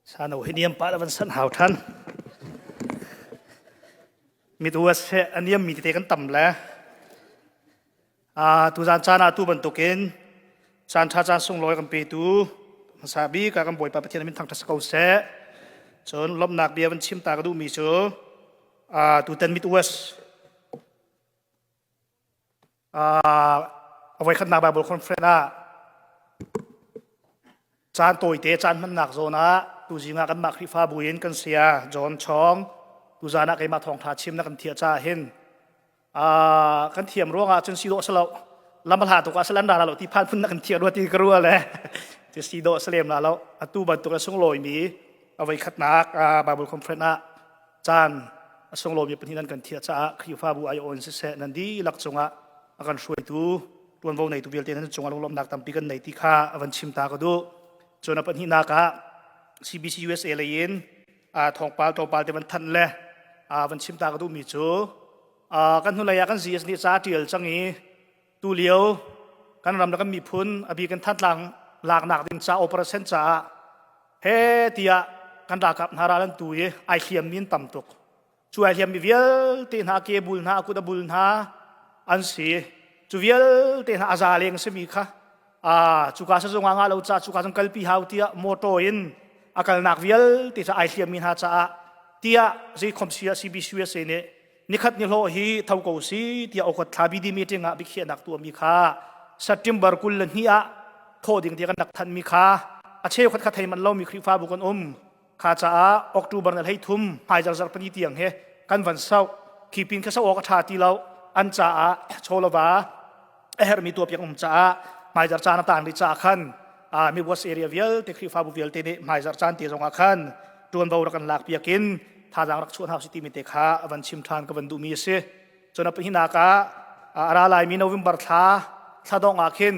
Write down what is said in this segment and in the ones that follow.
Sano hi niam pah la van san hau than. Mit US he a niam mi tete kan tam le. Ah tuzan caan ah tu bantukin caan tha caan sunglawi kan petu hmasa bik ah kan Bawipa Pathian min thangthat ko seh. Cun lawmhnak bia van chim ta ka duhmi cu ah tutan mit US a voikhatnak Bible conference ah caan tawite caan hmannak zawn ah tuzing ah kanmah Khrihfabu in kan saya John Chong tuzan ah keimah thawngtha chim na kan thiah caah hin kan thiam ruangah cun si dawh salo lam hla tuk ah salan ra lo ti phan phun na kan thiah rua ti ka rua le ti si dawh salem la lo atu bantuk a sunglawi mi a voikhatnak Bible conference ah caan a sunglawimi pahnih nan kan thiah caah Khrihfabu aiawh in siseh nan dihlak cungah a kan hruaitu tuanvo neitu vialte nan cungah lunglawmhnak tampi kan nei ti kha a van chim ta ka duh. Cun a pahnihnak ah CBC USA lei in thawngpal tlawmpal te van thanh le van chim ta ka duhmi cu kan hnulei ah kan GS nih ca tial cang i tulio kan ram le kan miphun a bik in Thantlang laknak ding ca operation caah he tiah kan ralkap hna ral an tu i ai hliam mi an tam tuk cu ai hliam mi vialte hna ke bul hna kut a bul hna an si cu vialte hna a za leng simi kha a cuka sa zong nga lo ca cuka zong kalpi hau tiah motor in a kalnak vialte ca ai hliam mi hna caah tiah zei khom sia CBCUSA nih nikhat ni hlawh hi tho ko si tiah okot thla BD meeting ah biakhiahnak tuahmi kha September 22 ah thawh ding tiah kan rak thanmi kha a cheukhat kha thei man lomi Khrihfabu kan um kha caah October na hlei thum hmaizar zarh pali tiang he kan van sau khipin kha sau awk a tha ti lo an caah chawlava a herhmi tuahpiak um caah hmaizar caan a tang rih caah khan Midwest area vialte Khrihfabu vialte nih hmaizar caan te zongah khan ṭuanvo rak kan lak piak in thazaang rak chuah hna usih timi te kha a van chim ṭhan ka van duhmi a si. Cun a pahnihnak ah a ra laimi November thla thla dongh ah khin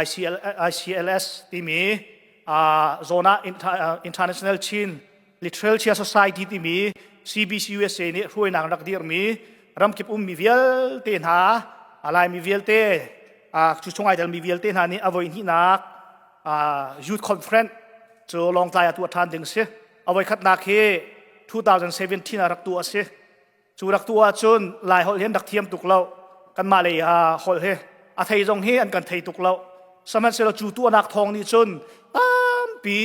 ICL, ICLS timi zawn ah International Chin Literature Society timi CBC USA nih hruainak rak dirmi ramkip ummi vialte hna Laimi vialte cu chung ai telmi vialte hna nih a voi hnihnak youth conference cu Lawngtlai ah tuah ṭhan ding si. A voi khatnak hi 2017 ah rak tuah a si. Cu rak tu ahcun Lai holh hi an rak thiam tuk lo. Kanmah lei holh hi a thei zong hi an kan thei tuk lo. Sihmanhsehlaw cu tuahnak thawng nih cun tampi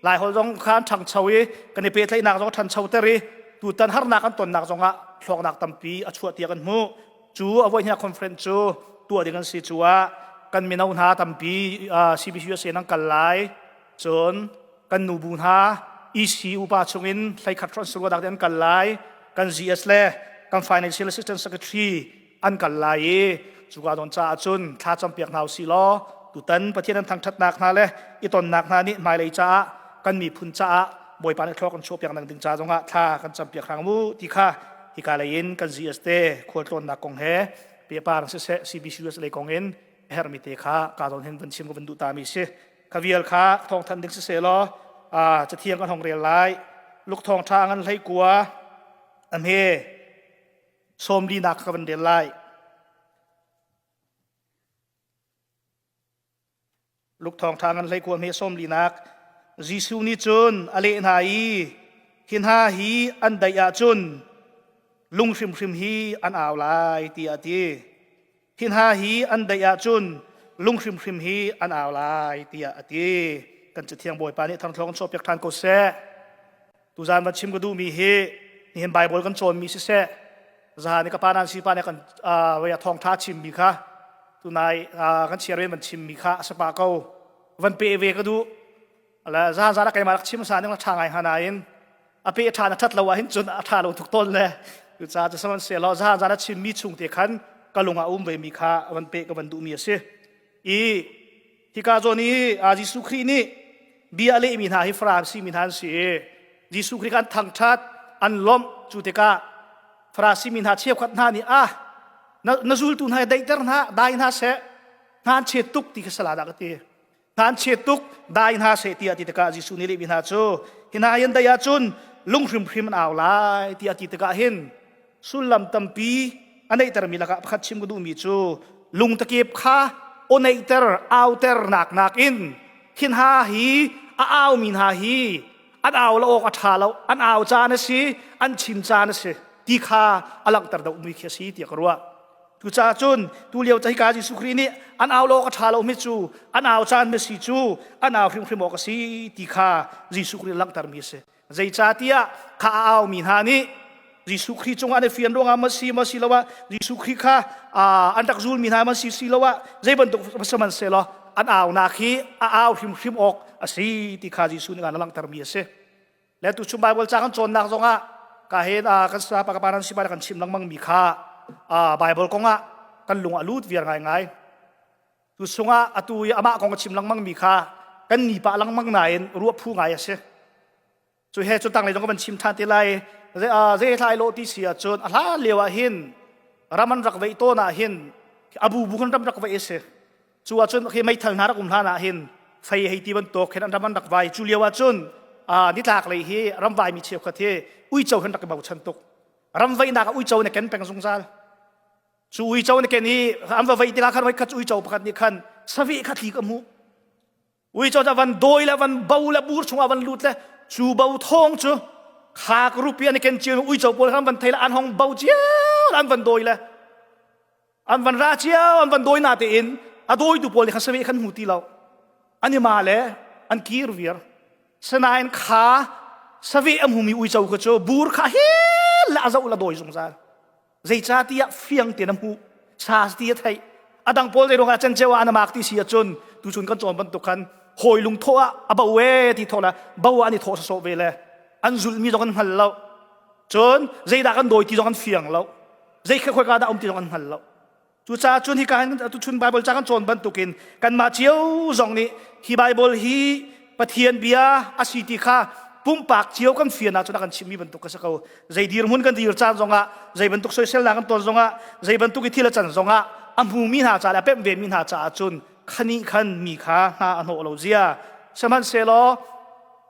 Lai holh zong kha an ṭhangcho i kan i pehtlaihnak zong a ṭhancho ter i tutan harnak an tonnak zongah hlawknak tampi a chuah tiah kan hmuh. Cu a voihnih conference cu tuah ding an si cu ah kan mino hna tampi CBCUSA nan kal lai. Cun kan nubu hna EC upa chungin hleikhat hron suruadak te an kal lai kan GS le kan financial assistant secretary an kal lai i cuka don caah cun thla campiak hna usih law tutan Pathian an thangthatnak hna le i tonnak hna nih hmailei caah kan miphun caah Bawipa nih thlawk kan chuahpiak nak ding ca zongah thla kan campiak hrang mu ti kha hika lei in kan GS te khualtlawnnak kong he pehpar siseh CBCUS lei kong in herhmi te kha ka zawn hin van chim ka van duh ta mi si Kha vial kha thawngthanh ding siseh law cathiang kan hong rel lai. Luk thawngṭha ngan hlei kua a hme sawmlinak ka van rel lai. Luk thawngṭha ngan hlei kua hme sawmlinak Jesuh nih cun a leh hna i hi hna hi an daih ahcun lung hrimhrim hi an au lai tiah a ti. Hi hna hi an daih ahcun lung hrimhrim hi an au lai tiah a ti. Kan Cathiang Bawipa nih thangthlawng chuahpiak ṭhan ko seh. Tuzaan van chim ka duhmi hi nihin Bible kan cawnmi siseh, zahan i ka pa nan si pa nih kan uh, thawngṭha chimmi kha tunai uh, kan chiar van chimmi kha a sapa ko van pe ve ka duh. La zan zan a keimah rak chim sa ning la ṭha ngai hnga nain a pe ṭha na ṭhat lo ah hin cun a ṭha lo tuk tawn le cucaah cu sihmanhsehlaw zan zan a chimmi chung te khan ka lung ah a um ve mi kha van pe ka van duhmi a si i hika zawn i Jesuh Khrih nih bia a lehmi hna hi Farasi mi hna an si i Jesuh Khrih kan thangṭhat an lawmh cu tikah Farasi mi hna cheukhat hna nih ah na, na zultu hna daihter hna dai hna seh hna an chet tuk ti kha sala dah ka ti Hna an chiat tuk, dai hna seh tiah ti tikah Jesuh nih lehmi hna cu hi hna hi an dai ahcun lung hrimhrim an au lai tiah ti tikah hin sullam tampi a neihtermi lakah pakhat chim ka duhmi cu lungtakep kha aw neihter auter nak nakin hi hna hi a aumi hna hi an au lo awk a ṭha lo, an au caan a si, an chim caan a si ti kha a langhter deuhmi khi a si tiah ka ruah. Cucaah cun tu lio hika Jesuh Khrih nih an au lo awk a ṭha lomi cu an au caan na si cu an au hrimhrim awk a si ti kha Jesuh Khrih langhtermi a si. Zeicahtiah kha a aumi hna nih Jesuh Khrih cungah an i fian ruangah maw si maw si lo ah Jesuh Khrih kha an rak zulmi hna maw si si lo ah zei bantuk sihmanhsehlaw an aunak hi a au hrimhrim awk a si ti kha Jesuh nih a langhtermi a si. Le tu chung Bible ca kan cawnnak zongah ka hen kan sa pa ka pa nan si pa kan chim lengmang mi kha Bible kongah kan lung a lut viar ngaingai. Tu chungah atu i amah kong a chim lengmang mi kha kan ni pah lengmang nain ruah phu ngai a si. Cu he cu tanglei zong ka van chim ṭhan te lai. Zei thlai lo ti si ahcun a hlan lio ah hin ram an rak veih tawn ah hin a bubu kan ram rak veih a si. Cu ahcun khi meithal hna rak um hlan ah hin fei hei ti bantuk khin an ram an rak vai. Cu lio ahcun nitlak lei hi ramvai mi cheukhat hi uico hin rak i bochan tuk. Ram veihnak ah uico na ken peng zungzal. Cu uico na ken i an va veih tikah khan voikhat cu uico pakhat nih khan saveh kha tli ka hmuh. Uico cu van dawi le van bo le bur chungah van lut le cu bo thawng cu khak rupi an i ken cio uico pawl khan van thei le an hong bo cio an van dawi le an van ra cio an van dawi na tein a dawitu pawl nih khan saveh khan hmu ti lo an i ma le an kir viar sanain kha saveh a hmumi uico kha cu bur kha hel le a zoh la dawi zungzal Zeicahtiah fiang tein a hmuh, sa ti a theih. A dang pawl zei ruangah cenceo ah an mak ti si ahcun tuchun kan cawn bantuk khan hawi lungthawh ah a bo e ti thawh le bo ah an i thawh sawsawh ve le an zulhmi zong an hngal lo. Cun zeidah kan dawi ti zong an fiang lo. Zei kha khoika dah um ti zong an hngal lo. Cucaah cun hika hin tuchun Bible ca kan cawn bantukin kanmah cio zong nih hi Bible hi Pathian bia a si ti kha pumpak cio kan fian ahcun a kan chimmi bantuk ka si ko. Zei dirhmun kan dir caan zongah, zei bantuk soiselnak kan ton zongah, zei bantuk i thil a can zongah a hmumi hna ca le a pemh vemi hna caah cun khani khan mi kha hna a hnawh lo zia. Sihmanhsehlaw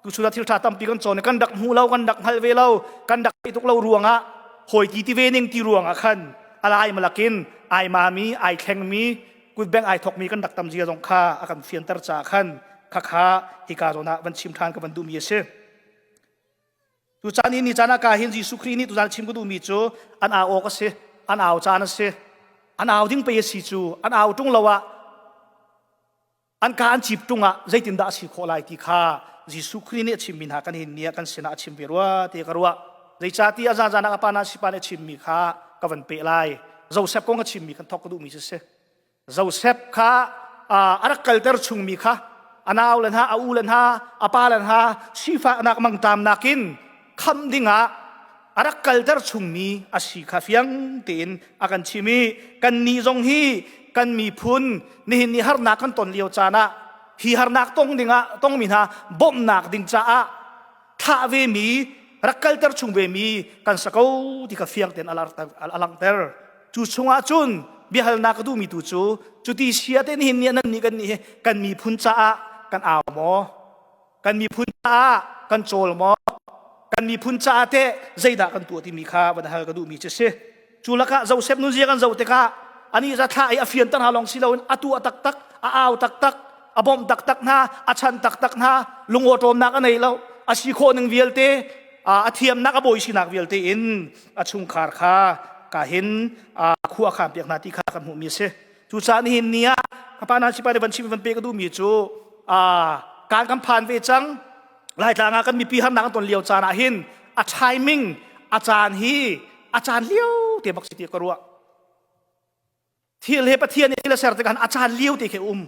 tuchun ah thil ṭha tampi kan cawn i kan rak hmu lo, kan rak hngal ve lo, kan rak theih tuk lo ruangah hawi ti ti ve ning ti ruangah khan alai malakin ai mami ai thlengmi kutbeng ai thokmi kan rak tam zia zong kha a kan fianter caah khan khakha hika zawn ah van chim ṭhan ka van duhmi a si. Tucaan i ni caan ah ka hin Jesuh Khrih nih tuzaan chim ka duhmi cu an au awk a si, an au caan a si, an au ding pei a si cu an au ṭung lo ah an ka an cip ṭung ah zeitindah a si khawh lai ti kha Jesuh Khrih nih a chimmi hna kan hin ni ah kan sinah a chim ve rua ti ka ruah. Zeicahtiah a zaanzaan ah ka pa na sipa nih a chimmi kha ka van peh lai. Joseph kong a chimmi kan thawk ka duhmi cu si. Joseph kha a rak kalter chungmi kha a nau le hna, a u le hna, a pa le hna sifahnak mangṭamnak in khamh dingah a rak kalter chungmi a si kha fiang tein a kan chim i kannih zong hi kan miphun nihin ni harnak kan ton lio caan ah hi harnak tong dingah tongmi hna bawmhnak ding caah thlah vemi rak kalter chung vemi kan sa ko ti kha fiang tein a langhter cu chungah cun biahalnak ka duhmi tu cu cuti sia te nihin ni nan nih kan nih hi kan miphun caah kan au maw kan miphun caah kan cawl maw kan miphun caah teh zeidah kan tuah timi kha van hal ka duhmi cu si cu lakah Joseph nunzia kan zoh tikah ani za thla i a fianter hna lawng si loin a tuah taktak a au taktak a bawmh taktak hna a chan taktak hna lungawṭawmnak a nei lo a si khawh ning vialte a thiamnak a bawi sinak vialte in a chungkhar kha ka hin khua khan piak hna ti kha kan hmuhmi a si Cucaah nihin ni ah ka pa nan sipa van chim van pe ka duhmi cu kan kan phan ve cang Laitlang ah kan mipi harnak an ton lio caan ah hin a timing a caan hi a caan lio te bak si ti ka ruah thil he Pathian nih thil a ser tikah a caan lio te khi um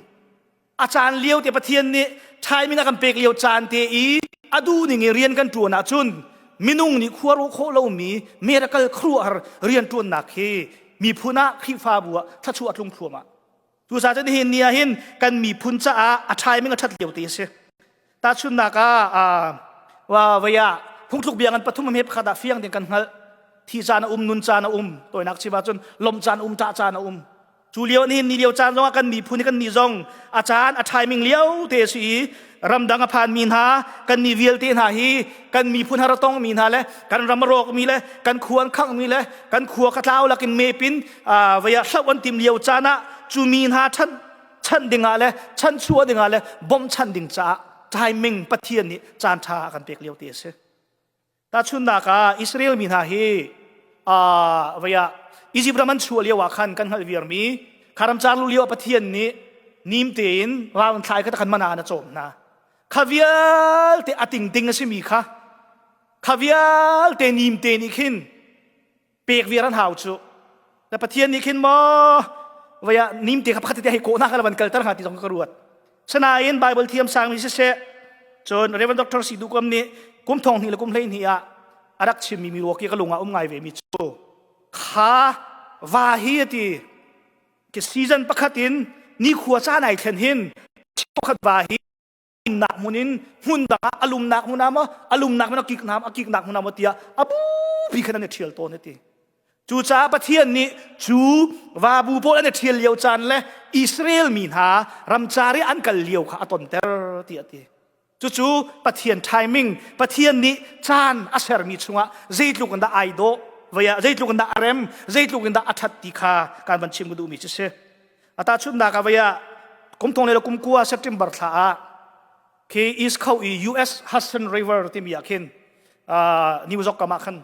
a caan lio te Pathian nih timing a kan pek lio caan te i a duh ning i rian kan ṭuan ahcun minung nih khua ruah khawh lomi miracle khuaruahhar rian ṭuannak hi miphun ah Khrihfabu ah thluachuah a tlung thluahmah. Cucaah cun nihin ni ah hin kan miphun caah a timing a ṭhat lio te a si. Tahchunhnak ah wa vei ah phungthluk bia ngan pathum he pakhat ah fiang ding kan hngalh. Thi caan a um, nun caan a um. Tawinak chim ahcun lawmh caan a um, ṭah caan a um. Cu lio nihin ni lio caan zongah kan miphun kan nih zong a caan a timing lio te a si i ramdang a phanmi hna kan nih vialte hna hi kan miphun har a tongmi hna le kan ram a rawkmi le kan khua an khanghmi le kan khua ka tlau lakin mepin vei ah hloh an tim lio caan ah cu mi hna chan chan dingah le chan chuah dingah le bawmhchanh ding caah. timing Pathian nih caan ṭha a kan pek lio ti a si. Tahchunhnak ah Israel mi hna hi vei ah Egypt ram an chuah lio ah khan kan hngalh viarmi kha ramcar lu lio ah Pathian nih nim tein ral an thlai kha khan mana an a cawm hna. Kha vialte a tingting a simi kha kha vialte nim te nih khin pek viar an hau cu. Na Pathian nih khin maw vei ah nim te kha pakhat te hei kawh hna kha van kalter hnga ti zong ka ruat. Sanain Bible thiam sangmi siseh cun Reverend Dr. Si Duh Kom nih kum thong hnih le kum 12 ah a rak chimmi mi ruak i ka lung ah um ngai ve mi cu kha va hi a ti ki season pakhat in nikhua caan ai thlen hin pakhat va hi nak hmun in hmun dang ah a lumnak hmun ah maw a lumnak hmun a kik a kiknak hmun ah maw tiah a bupi khan an i ṭhial tawn ti. Cucaah Pathian nih cu vabu pawl an i ṭhial lio caan le Israel mi hna ramcar i an kal lio kha a tonter tiah a ti. Cucu Pathian timing, Pathian nih caan a sermi chungah zeitluk in dah ai dawh, vei ah zeitluk in dah a rem, zeitluk in dah a ṭhat ti kha kan van chim ka duhmi cu si. A tahchunhnak ah vei ah kum thong le kum kua September thla ah khi East Coast i US Hudson River timi ah khin New York kam ah khan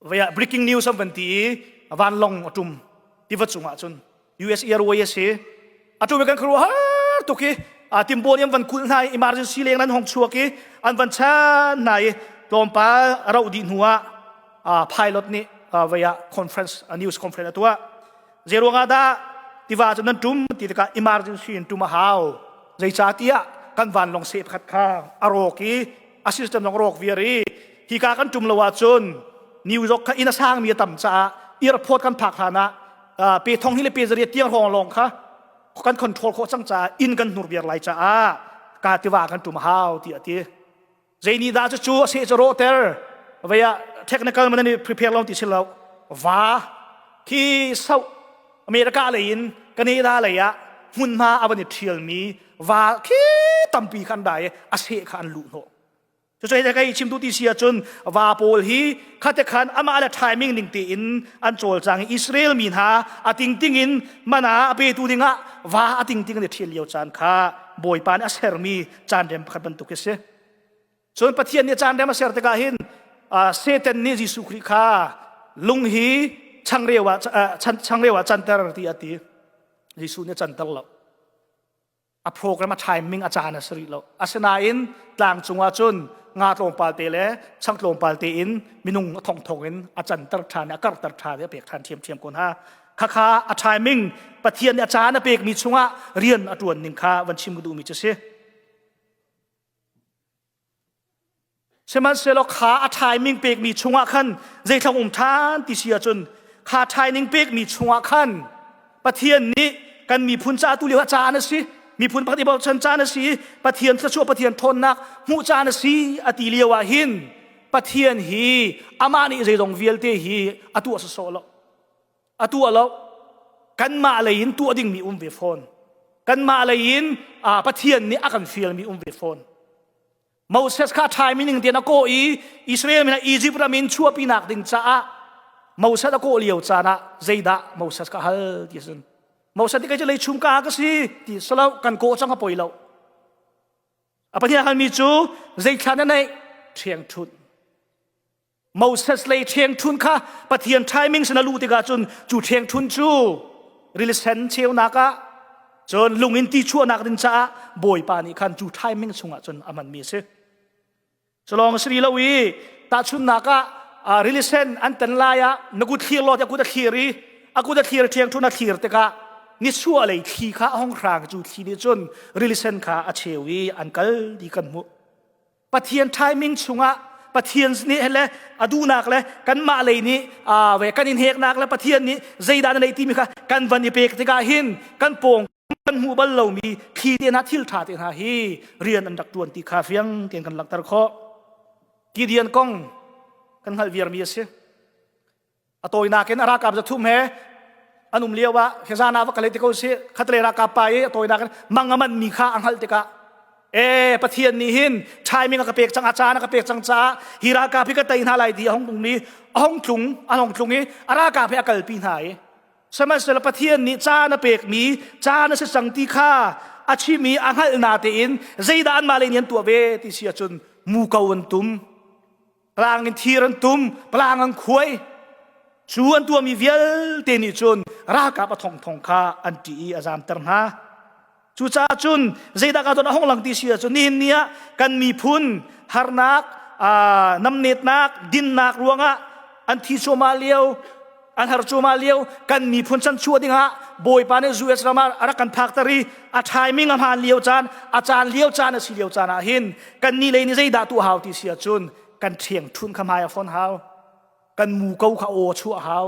vei ah breaking news an van ti i vanlong a tum tiva cungah cun US Airways a si. A tum i kan khuaruah har tuk i timbol an van kulh hna i emergency leng an hong chuak i an van chan hna i tlawmpal a rauh dih hnu ah pilot nih vei ah conference news conference a tuah. Zeiruangah dah tiva cu nan ṭum ti tikah emergency in ṭum a hau. Zeicahtiah kan vanlawng seh pakhat kha a rawk i a system zong a rawk viar i hika kan ṭum lo ahcun New York kha inn a sangmi a tam caah airport kan phak hlan ah pe thong hi le pe zariat tiang hrawng lawng kha kan control khawh cang caah inn kan hnur viar lai caah ka tiva kan ṭum a hau tiah a ti. Zei dah cucu a seh cu rawhter vei ah technical man an prepare lo ti si lo va khi South America lei in Canada lei ah hmunhma a van i ṭhialmi va khi tampi kha an dai i a seh kha an luh hnawh. Cucu hei kai chim tu ti si ahcun va pawl hi khate khan amah le timing ning tein an cawlcang i Israel mi hna a tingting in mana a petu dingah va a tingting an i ṭhial lio caan kha Bawipa nih a sermi caan rem pakhat bantuk hi si. Cun Pathian nih caan rem a ser tikah hin Satan nih Jesuh Khrih kha lung hi changreu ah changreu ah canter ti a ti. Jesuh nih a canter lo. A program a timing a caan a si rih lo. Asinain tlang cungah cun nga tlawmpal te le chang tlawmpal te in minung a thongthong in a canter ṭhan i a karhter ṭhan i a pek ṭhan ṭhiamṭhiam ko hna. Khakha a timing Pathian nih a caan a pekmi chungah rian a ṭuan ning kha van chim ka duhmi cu si. Sihmanhsehlaw kha a timing pekmi chungah khan zeithlong um ṭhan ti si ahcun kha timing pekmi chungah khan Pathian nih kan miphun ca tu lio ah caan a si miphun pakhat i bochan caan a si i Pathian thluachuah Pathian ṭhawnnak hmuh caan a si a ti lio ah hin Pathian hi amah nih zeizong vialte hi a tuah sawsawh lo. A tuah lo. Kanmah lei in tuah dingmi um ve fawn. Kanmah lei in Pathian nih a kan fialmi um ve fawn. Moses kha ṭhaimi ning tein a kawh i Israel mi hna Egypt ram in chuahpinak ding caah Moses a kawh lio caan ah zeidah Moses ka hal ti a si. Moses nih kei cu leichum ka ka si ti salo kan kawh cang a poi lo. A Pathian a halmi cu zeithla na neih ṭhiangṭhunh. Moses lei ṭhiangṭhun kha Pathian timing sin a luh tikah cun cu ṭhiangṭhun cu rili sen cheunak ah cun lung in ti chuahnak ding caah Bawipa nih khan cu timing chungah cun a hmanmi a si. Culawng a si lo i tahchunhnak ah rili sen an tan lai ah na kut thlir law tiah kut a thlir i a kut a thlir ṭhiangṭhun a thlir tikah nichuah lei thli kha a hung hrang cu thli nih cun rili sen kha a cheu i an kal ti kan hmuh. Pathian timing chungah Pathian nih le a duhnak le kanmah lei nih ve kan in heknak le Pathian nih zeidah na neih timi kha kan van i pek tikah hin kan pawng kan hmuh bal lomi thli te hna thil ṭha te hna hi rian an rak ṭuan ti kha fiang tein kan langhter khawh. Gideon kong kan hngalh viarmi a si. A tawinak in a ralkap zathum he an um lio ah khezana va kal ti ko si khatlei ralkap pa i a tawinak in mang a man mi kha a hngalh tikah e Pathian nih hin timing a ka pek cang a caan a ka pek cang caah hi ralkap hi ka tei hna lai ti a hong tlung mi a hong tlung a hong tlung i a ralkap hi a kalpi hna i sihmanhsehlaw Pathian nih caan a pekmi caan a si cang ti kha a chim i a hngalh na tein zeidah anmah lei nih an tuah ve ti si ahcun muko an tum palang in thir an tum palang an khuai cu an tuahmi vialte nih cun ralkap a thongthong kha an ṭih i a zamter hna Cucaah cun zeidah ka ton a hong lang ti si ahcun nihin ni ah kan miphun harnak, namnetnak, dinnak ruangah an thi cuahmah lio, an har cuahmah lio, kan miphun chan chuah dingah Bawipa nih US ram ah a rak kan phakter i a timing a hmaan lio caan, a caan lio caan a si lio caan ah hin kan nih lei nih zeidah tuah hau ti si ahcun kan ṭhiang ṭhun kha hmai a fon hau. Kan muko kha aw chuah hau.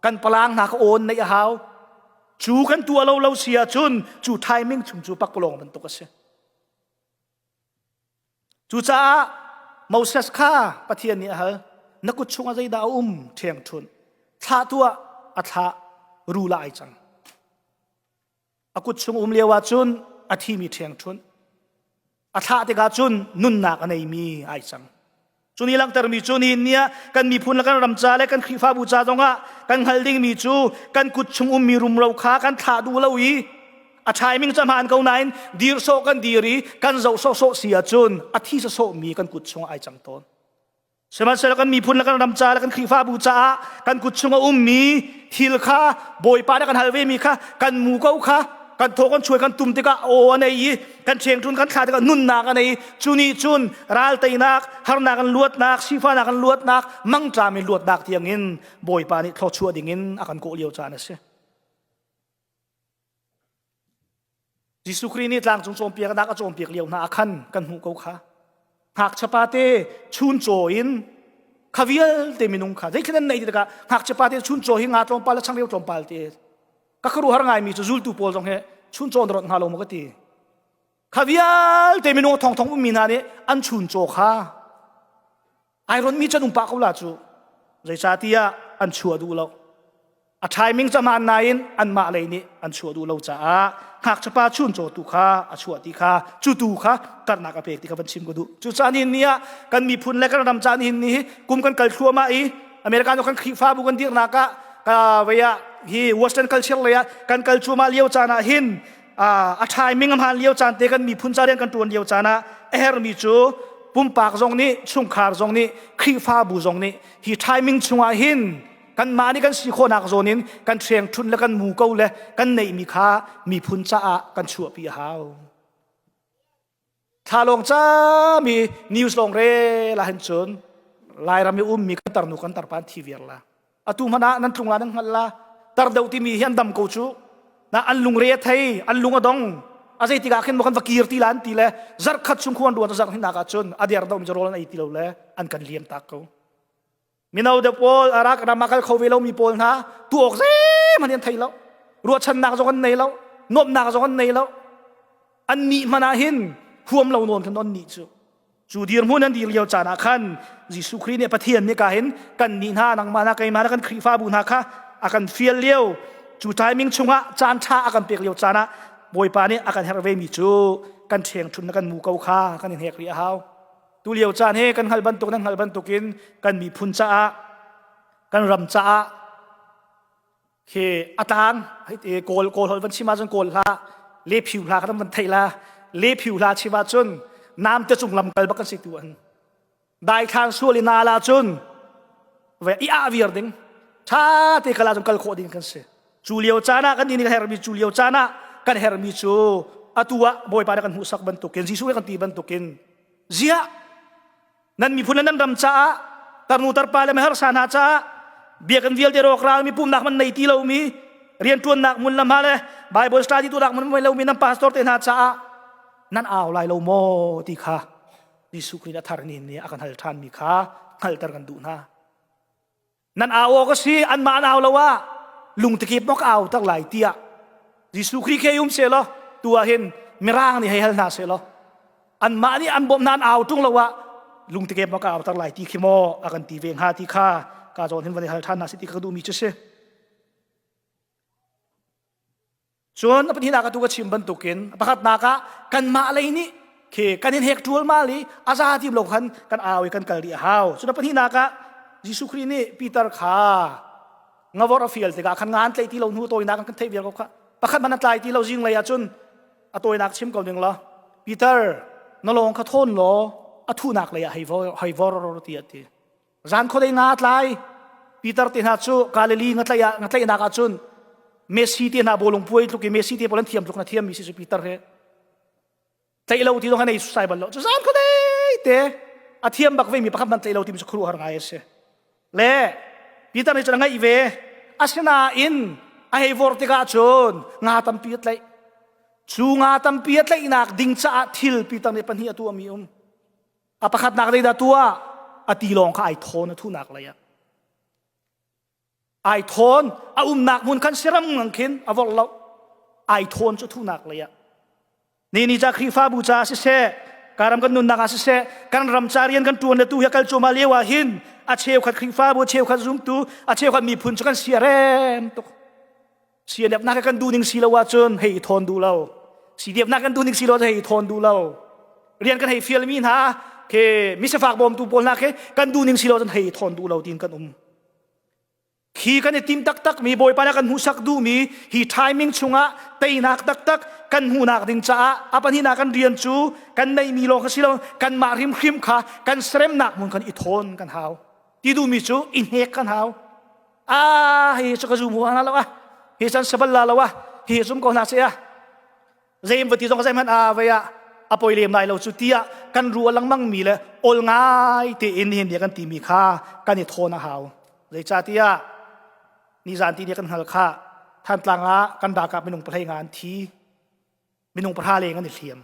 Kan palang hna kha awn neih a hau. Cu kan tuah lo lo si ahcun cu timing chung cu pakpalawng bantuk a si. Cucaah Moses kha Pathian nih a hal, na kut chungah zeidah a um ṭhiangṭhunh. Thlah tuah a thlah rul ah ai cang. A kut chung um lio ahcun a thimi ṭhiangṭhunh. A thlah tikah cun nunnak a neimi ai cang. Cu nih langhtermi cu nihin ni ah kan miphun le kan ram ca le kan Khrihfabu ca zongah kan hngalh dingmi cu kan kut chung ummi rumro kha kan thlah duh lo i a timing cu a hmaan ko nain dir sawh kan dir i kan zoh sawhsawh si ahcun a thi sawhsawhmi kan kut chungah ai cang tawn. Sihmanhsehlaw kan miphun le kan ram ca le kan Khrihfabu caah kan kut chung a ummi thil kha Bawipa nih kan hal vemi kha kan mu ko kha kan thaw kan chuai kan tum tikah aw a nei i kan ṭhengṭun kan thla tikah nunnak a nei cu nih cun ral teinak harnak in luatnak sifahnak in luatnak mangṭam in luatnak tiangin Bawipa nih thluachuah dingin a kan kawh lio caan a si. Jesuh Khrih nih tlangcung cawnpiaknak a cawnpiak lio hna ah khan kan hmuh ko kha. Ngakchiapa te chuncaw in kha vialte minung kha zeitlin an neih ti tikah ngakchiapa te chuncaw hi nga tlawmpal le changreu tlawmpal te ka khuaruahhar ngaimi cu zultu pawl zong hi chuncaw an rawt hnga lo maw ka ti. Kha vialte minung a thongthong ummi hna nih an chuncaw kha ai ronmi cu an um pah ko la cu. Zeicahtiah an chuah duh lo. A timing cu hmaan nain anmah lei nih an chuah duh lo caah ngakchiapa chuncaw tu kha a chuah ti kha cu tu kha karhnak a pek ti kha van chim ka duh. Cucaah nihin ni ah kan miphun le kan ram caan nihin ni hi kum kan kal thluahmah i America kan Khrihfabu kan dirnak ah ka vei ah hi Western culture lei ah kan kal cuahmah lio caan ah hin a timing a hmaan lio caan te kan miphun ca rian kan ṭuan lio caan ah a herhmi cu pumpak zong nih chungkhar zong nih Khrihfabu zong nih hi timing chungah hin kanmah nih kan si khawhnak zawn in kan ṭhengṭhunh le kan mu ko le kan neihmi kha miphun caah kan chuahpi a hau. Thla lawng cami news lawng rel ahhin cun Lairam i ummi kan tarnu kan tarpa an thi viar la. Atu hmanh ah nan tlung la nan hngalh la. Tar deuh timi hi an dam ko cu. Na an lungre a thei, an lung a dong. A zei tikah khin maw kan va kir ti la an ti le zarh khat chung khuan ruan zarh hinak ah cun a der deuh mi cu rawl an ei ti lo le an kan liam tak ko. Mino deuh pawl a rak ram a kal kho ve lomi pawl hna tu awk zeihmanh an thei lo. Ruahchannak zong an nei lo. Nuamhnak zong an nei lo. An nih hmanh ah hin huam lo nawn khan an nih cu. Cu dirhmun an dir lio caan ah khan Jesuh Khrih nih Pathian nih ka hin kan nih hna nangmah hna keimah hna kan Khrihfabu hna kha a kan fial lio cu timing chungah caan ṭha a kan pek lio caan ah Bawipa nih a kan herh vemi cu kan ṭhengṭhun na kan mu ko kha kan in hek rih a hau. Tu lio caan hi kan hngalh bantuk nan hngalh bantukin kan miphun caah kan ram caah khi a tlang kawl kawl holh van chim ahcun kawl hla le phiu hla kan van theih la le phiu hla chim ahcun nam te cung lam kal bak kan si tu an daithlan sual i na la cun ve i ah viar ding tha te kala cun kal khawh ding kan si Cu lio caan ah kan nih kan herhmi cu lio caan ah kan herhmi cu atu ah Bawipa nih kan hmuhsak bantukin Jesuh nih kan ti bantukin ziah nan miphun le nan ram caah tarnu tarpa le miharsa hna caah biakinn vialte rawkral mi pumnak man nei ti lomi rianṭuannak mun lam ha le Bible study tuahnak mun mai lomi nan pastor te hna caah nan au lai lo maw ti kha Jesuh Khrih a thar ni nih a kan hal ṭhanmi kha hngalhter kan duh hna. Nan au awk a si, anmah an au lo ah lungtikip maw ka au tak lai tiah Jesuh Khrih khi um seh law tu ah hin mirang nih hei hal hna seh law anmah nih an bawmh hna an au ṭung lo ah lungtikep maw ka au tak lai ti khi maw a kan ti ve hnga ti kha ka zawn hin van i hal ṭhan hna si ti kha ka duhmi cu si. Cun a pahnihnak atu ka chim bantukin pakhatnak ah kanmah lei nih khi kan in hek ṭualmal i a za tim lo khan kan au i kan kal rih a hau. Cun a pahnihnak ah Jesuh Khrih nih Peter kha ngavor a fial tikah khan nga an tlaih ti lo hnu tawinak kan theih vial ko kha. Pakhat hmanh an tlai ti lo zinglei ah cun. A tawinak chim ko ning la. Peter, na lawng kha thawn law a thunak lei ah hei vor hei vor ti a ti. Zan khuadei nga tlai Peter te hna cu Galilee nga tlaih ah nga tlaihnak ah cun Messi te hna bawlung puai tluk i Messi te pawl an thiam tluk na thiam mi si cu Peter he tlaih lo ti zong an ei sai bal lo cu zan khuadei te a thiam bak ve mi pakhat man tlaih lo ti mi cu khuaruahhar ngai a si le Peter nih cun a ngaih ve asinain a hei vor tikah cun nga tampi a tlaih cu nga tampi a tlaihnak ding caah thil Peter nih pahnih a tuahmi um A pakhatnak zeidah tuah? A tilawng kha ai thawn a thunak lei ah. Ai thawn a umnak hmun khan siram ngang khin a vorh lo. Ai thawn cu thunak lei ah. Ni ni ca Khrihfabu ca siseh, karam kan nunnak ah siseh, kan ram ca rian kan tuan le tu hi kal cuma lio ah hin a cheukhat Khrihfabu, a cheukhat zumtu, a cheukhat miphun cu kan siarem tuk. Sianepnak kan duh ning si lo ahcun hei i thawn duh lo. Sidiapnak kan duh ning si lo ahcun hei i thawn duh lo. Rian kan hei fialmi hna ke misafak bawmtu pawl hna ke kan duh ning si lo ahcun hei i thawn duh lo tiin kan um. Khi kan i tim taktak mi Bawipa nih kan hmuhsak duhmi hi timing chungah teinak taktak kan hmuhnak ding caah a pahnihnak kan rian cu kan neihmi lawng kha si lo kanmah hrimhrim kha kan seremnak hmun kan i thawn kan hau. Ti duhmi cu i hnek kan hau. Ah hi cu ka zum hu hna lo ah hi can sabal la lo ah hi zum ko hna se ah zeim va ti zong zeim han a vai ah a poi lem lai lo cu tiah kan ru lengmang mi le ol ngai te in hin kan ti mi kha kan i thawn a hau zeicahtiah nizan ti nih kan hngal kha Thantlang ah kan ralkap minung pahlei nga an thi minung pahra leng an i hliam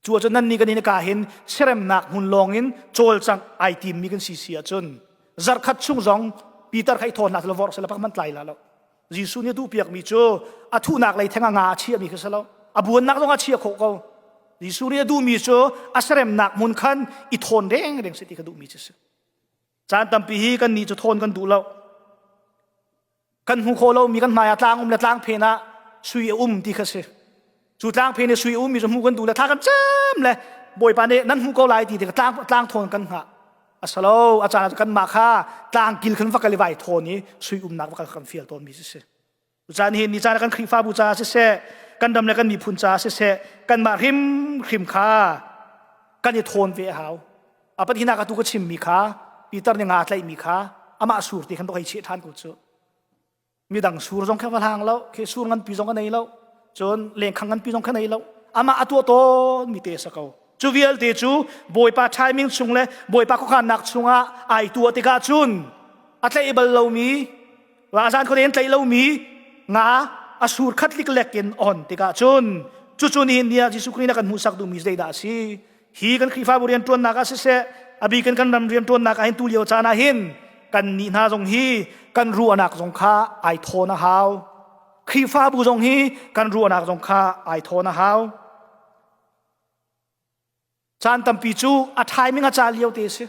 Cu ahcun nan nih kan in ka hin seremnak hmun lawng in cawlcangh ai timmi kan si si ahcun zarkhat chung zong Peter kha i thawn hna selaw vorh selaw pak man tlai la lo. Jesuh nih a duhpiakmi cu a thuhnak lei theng a nga a chiahmi kha si lo. A buannak zong a chia khawh ko. Jesuh nih a duhmi cu a seremnak hmun khan i thawn reng reng si ti kha duhmi cu si. Caan tampi hi kan nih cu thawn kan duh lo. Kan hmu khawh lomi kan hmai ah tlang um le tlang phen ah sui a um ti kha si. Cu tlang phen i sui a ummi cu hmuh kan duh le thla kan cam le Bawipa nih nan hmuh ko lai ti tikah tlang tlang thawn kan hngah. Asalo a caan ah kanmah kha tlang kil khan va kal i vai thawn i sui umnak va kal kan fial tawnmi si si. Caan hi ni caan kan Khrihfabu caah siseh, kan ram le kan miphun caah siseh, kanmah hrimhrim kha kan i thawn ve a hau. A pahnihnak atu ka chimmi kha Peter nih nga a tlaihmi kha amah sur ti khan hei cheh ṭhan ko cu. Midang sur zong kha va hlang lo, khi sur nganpi zong a nei lo, cun lengkhang nganpi zong kha nei lo. Amah a tuah tawn mi te sa ko. Cu vialte cu Bawipa timing chung le Bawipa khuakhannak chungah ai tuah tikah cun a tlaih bal lomi Zan khuate in tlaih lomi nga a sur khat liklek in on tikah cun cucu nihin ni ah Jesuh Khrih nih a kan hmuhsak duhmi zeidah a si? Hi kan Khrihfabu rianṭuannak ah siseh, a bik in kan ram rianṭuannak ah hin tu lio caan ah hin kan nih hna zong hi kan ruahnak zong kha ai thawn a hau. Khrihfabu zong hi kan ruahnak zong kha ai thawn a hau. Caan tampi cu a timing a ca lio te si.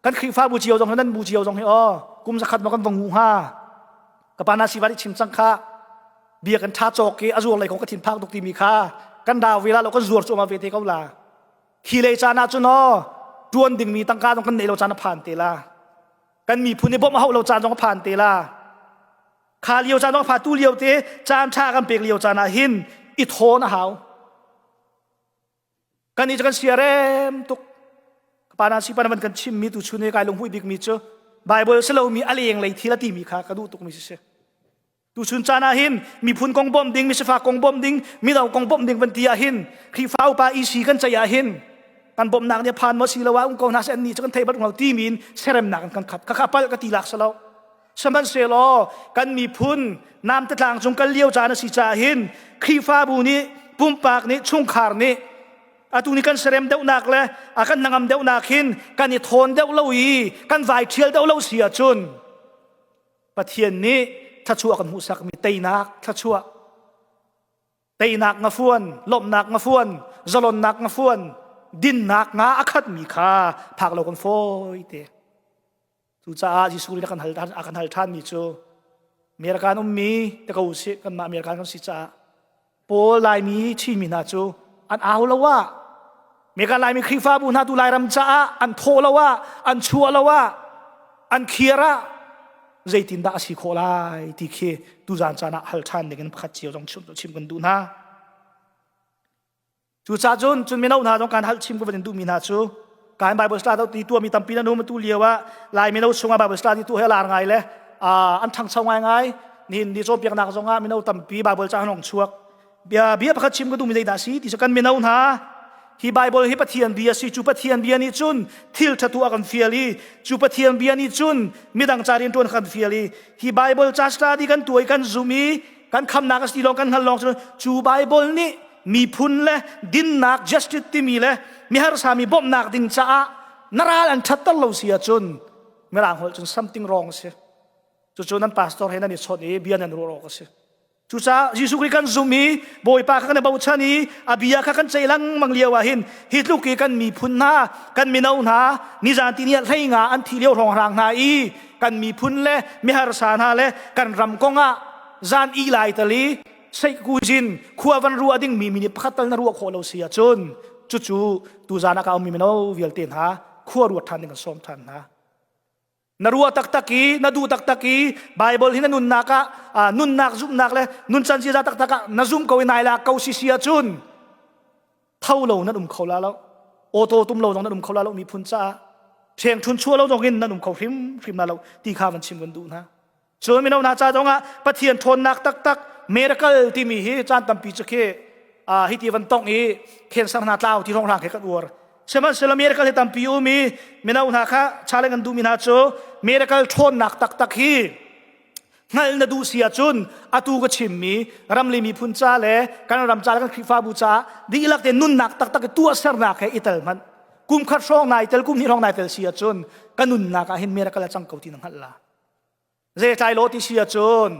Kan Khrihfabu cio zong hi nan bu cio zong hi aw kum zakhat ma kan va ngu hnga. Ka pa na si va chim cang kha bia kan tha cawk i a zuar lei kong ka thin phak tuk timi kha kan dau ve la lo kan zuar cuahmah ve te ko la. Khi lei caan ah cun aw tuan dingmi tangka zong kan neih lo caan a phan te la. Kan miphun i bawmh a hauh lo caan zong a phan te la. Kha lio caan zong a pha tu lio te caan tha kan pek lio caan ah hin i thawn a hau. Kan nih cu kan siarem tuk. Ka pa na si pa na van kan chimmi tu chun i kai lunghui bikmi cu Bible si lomi a leng lei thil a timi kha ka duh tukmi si si. Tu chun caan ah hin miphun kong bawmh ding, misifak kong bawmh ding, mino kong bawmh ding van ti ah hin Khrihfa upa EC kan ceih ah hin kan bawmhnak nih a phan maw si lo ah um ko hna seh an nih cu kan thei bal lo timi in seremnak in kan khat. Khakha palh ka ti lak si lo. Sihmanhsehlaw kan miphun namte tlang cung kal lio caan a si caah hin Khrihfabu nih pumpak nih chungkhar nih atu ni kan serem deuhnak le a kan hnangam deuhnak hin kan i thawn deuh lo i kan vai ṭhial deuh lo si ahcun Pathian nih thluachuah kan hmuhsakmi teinak thluachuah teinak ngafuan lawmhnak ngafuan zalonnak ngafuan dinnak nga a khatmi kha phak lo kan fawi te Cucaah Jesuh nih a kan hal a kan hal ṭhanmi cu American ummi te ko usih kanmah American kan si caah Paul Laimi Chinmi hna cu an au lo ah American Laimi Khrihfabu hna tu Lairam caah an thawh lo ah an chuah lo ah an khiar ah zeitindah a si khawh lai ti khi tuzan caan ah hal ṭhan ding in pakhat cio zong chim kan duh hna. Cucaah cun cun mino hna zong kan hal chim ka van in duhmi hna cu kan Bible study ti tuahmi tampi nan um tu lio ah Lai mino chungah Bible study tu he lar ngai le an ṭhangcho ngaingai nihin ni cawnpiaknak zongah mino tampi Bible ca an hong chuak bia bia pakhat chim ka duhmi zeidah si ti cu kan mino hna hi Bible hi Pathian bia si cu Pathian bia nih cun thil ṭha tu a kan fial i cu Pathian bia nih cun midang ca rian ṭuan kan fial i hi Bible ca study kan tuah i kan zum i kan khamnak a si lawng kan hngal lawng cu cu Bible nih miphun le dinnak justice timi le miharsa mi bawmhnak ding caah na ral an ṭhatter lo si ahcun mirang holh cun something wrong a si cucu nan pastor he nan i chawnh i bia nan ruah awk a si cucaah Jesuh Khrih kan zum i Bawipa kha kan i bochan i a bia kha kan ceih lengmang lio ah hin hi tluk i kan miphun hna kan mino hna nizan ti ni ah hlei nga an thi lio hrawnghrang hna i kan miphun le miharsa hna le kan ram kong ah zan i lai tali seikuzin khua van ruah ding mi mi nih pakhat tal na ruah khawh lo si ahcun cucu tuzan ah ka ummi mino vialte hna khua ruat ṭhan ding kan sawm ṭhan hna na ruah taktak i na duh taktak i Bible hi na nunnak ah nunnak zumhnak le nuncan ziaza taktak ah na zum ko i nai lak ko si si ahcun tho lo nan um kho la lo auto tum lo zong nan um kho la lo miphun caah ṭheng ṭhun chuah lo zong in nan um kho hrim hrim la lo ti kha van chim kan duh hna Cun mino hna ca zongah Pathian ṭhawnnak taktak miracle timi hi caan tampi cu khi hi ti van tongh i cancer hna tlau ti hrawnghrang khi kan uar. Sihmanhsehlaw miracle hi tampi um i mino hna kha challenge an duhmi hna cu miracle ṭhawnnak taktak hi hngalh na duh si ahcun atu ka chimmi ram le miphun ca le kan ram ca le kan Khrihfabu caah dihlak te nunnak taktak i tuahsernak he i tel hmanh kum khat hrawng nai tel kum hnih hrawng nai tel si ahcun ka nunnak ah hin miracle a cang ko ti na hngalh la. Zeitlai law ti si ahcun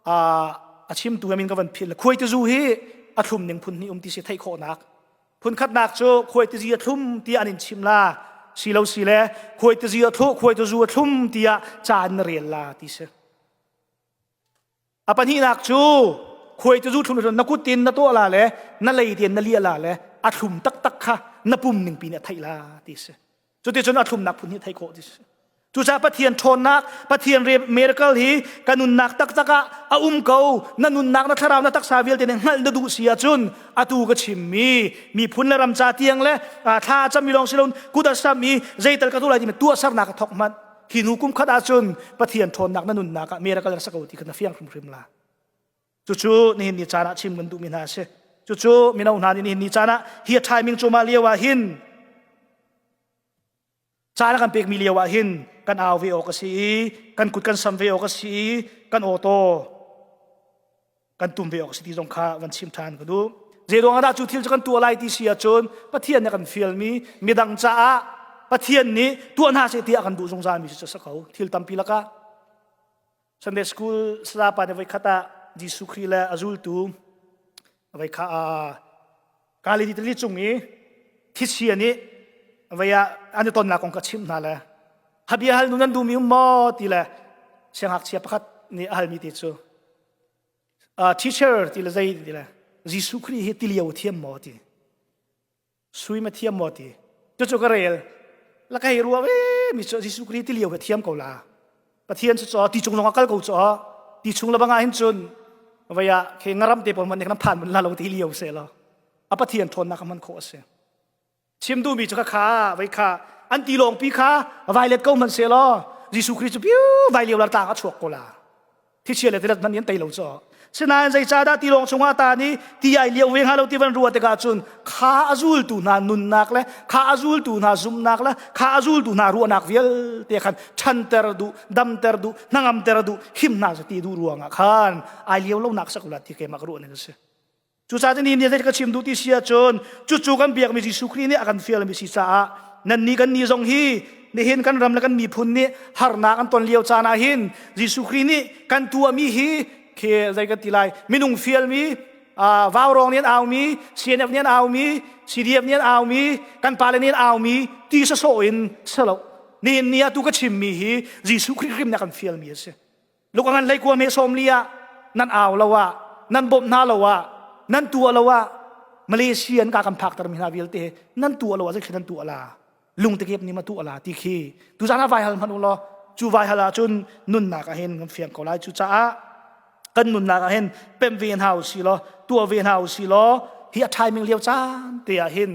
a chimtu min ka van philh khuaitizu hi a thlum ning phun hnih um ti si theih khawhnak phun khatnak cu khuaitizi a thlum tiah an in chim la si lo si le khuaitizi a thlu khuaitizu a thlum tiah ca in na rel la ti si a pahnihnak cu khuaitizu thlum na kut in na tuah la le na lei tein na liah la le a thlum taktak kha na pum ning pi nih a theih la ti si Cuticun a thlumnak phun hi theih khawh ti si. Cucaah Pathian ṭhawnnak, Pathian miracle hi ka nunnak taktak ah a um ko. Na nunnak, na thlarau, na taksa vialte nih hngalh na duh si ahcun atu ka chimmi miphun le ram ca tiang le thla a cami lawng si loin kut a sam i zeital ka tuah lai timi tuahsernak a thawk hmanh. Hi hnu kum khat ahcun Pathian ṭhawnnak na nunnak ah miracle na sa ko ti kha na fiang hrimhrim la. Cucu nihin ni caan ah chim kan duhmi hna a si. Cucu mino hna nih nihin ni caan ah hi a timing cuma lio ah hin caan a kan pekmi lio ah hin kan au ve awk a si i kan kut kan sam ve awk a si i kan awtaw kan tum ve awk a si ti zong kha van chim ṭhan ka duh. Zeiruang ah dah cu thil cu kan tuah lai ti si ahcun Pathian nih a kan fialmi midang caah Pathian nih tuah hna seh tiah a kan duh zungzalmi cu a si ko. Thil tampi lakah Sunday school sazapa nih voikhat ah Jesuh Khrih le a zultu voi kha Galilee tili cung i thisia nih voi ah an i tonnak kong ka chimh hna le habia hal nu nan duhmi um maw ti le siangngakchia pakhat nih a halmi ti cu teacher ti le zei ti le Jesuh Khrih hi tilio thiam maw ti Sui ma thiam maw ti. Cucu ka rel. La ka hei ruah ve mi cu Jesuh Khrih ti lio ka thiam ko la. Pathian cu caw ti chung zong a kal ko caw. Ti chung le bangah hin cun vei ah khi ngaram te pawl man nek nan phan mun la lo ti lio se lo. A Pathian ṭhawnnak ka hman khawh a si. Chim duhmi cu ka kha vei kha an ti lawng pi kha vai let ko hmanh se law Jesuh Khrih cu piu vai lio la tlang a chuak ko la. Thichia le tilet hmanh in tei lo cu. Sinain zeicahdah tilawng chungah ta nih ti ai lio ve hnga lo ti van ruah tikah cun kha a zultu hna nunnak le kha a zultu hna zumhnak le kha a zultu hna ruahnak vialte khan ṭhanter duh, damter duh, hnangamter duh, him hna ti duh ruangah khan ai lio lonak sakula ti keimah ka ruah ning a si. Cucaah ni nih zei ka chim duh ti si ahcun cucu kan biakmi Jesuh Khrih nih a kan fialmi si caah nannih kan nih zong hi nihin kan ram le kan miphun nih harnak an ton lio caan ah hin Jesuh Khrih nih kan tuahmi hi khi zei kan ti lai minung fialmi vaurawng nih an aumi CNF nih an aumi CDF nih an aumi kan pale nih an aumi ti sawsawh in selo nihin ni ah tu ka chimmi hi Jesuh Khrih hrim nih a kan fialmi a si Luka ngan hlei kua me sawm li ah nan au lo ah nan bawmh hna lo ah nan tuah lo ah Malaysia an ka kan phakter mi hna vialte nan tuah lo ah zeitluk nan tuah la lungtekep nih ma tuah la ti khi tuzan ah vai hal hmanh u law cu vai hal ahcun nunnak ah hin kan fiang ko lai cucaah kan nunnak ah hin pemh ve hna u si law tuah ve hna u si law Hi a timing lio caan te ah hin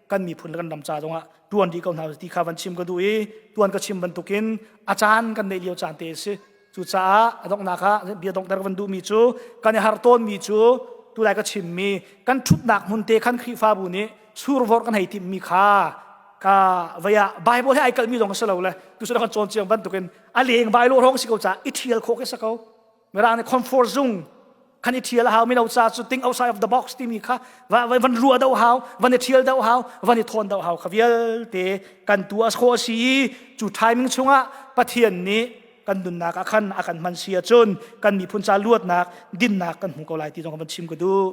kan miphun le kan ram ca zongah tuan dih ko hna ti kha van chim ka duh i tuan ka chim bantukin a caan kan neih lio caan te a si. Cucaah a donghnak ah bia donghter ka van duhmi cu kan i har tawnmi cu tulai ka chimmi kan ṭhutnak hmun te khan Khrihfabu nih survor kan hei timhmi kha ka vei ah Bible he ai kalhmi zong a si lo le tu kan cawn ciang bantukin a leng vai lo hrawng si ko caah i ṭhial khawh khi si ko. Mirang nih comfort zone khan i ṭhial a hau mino ca cu think outside of the box timi kha van ruah deuh hau van i ṭhial deuh hau van i thawn deuh hau kha vialte kan tu a khawh a si i cu timing chungah Pathian nih kan nunnak ah khan a kan hman si ahcun kan miphun ca luatnak dinnak kan hmu ko lai ti zong kan van chim ka duh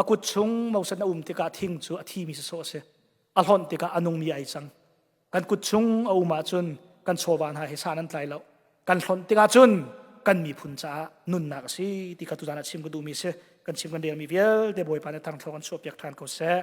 a kut chung mosan a um tikah thing cu a thimi sawsawh a si a hlonh tikah a nungmi ai cang Kan kut chung a um ahcun kan chawva hna hi san an tlai lo. Kan hlonh tikah cun kan miphun caah nunnak a si ti kha tuzan ah chim ka duhmi si. Kan chim kan relmi vialte Bawipa nih thangthlawk an chuahpiak ṭhan ko seh.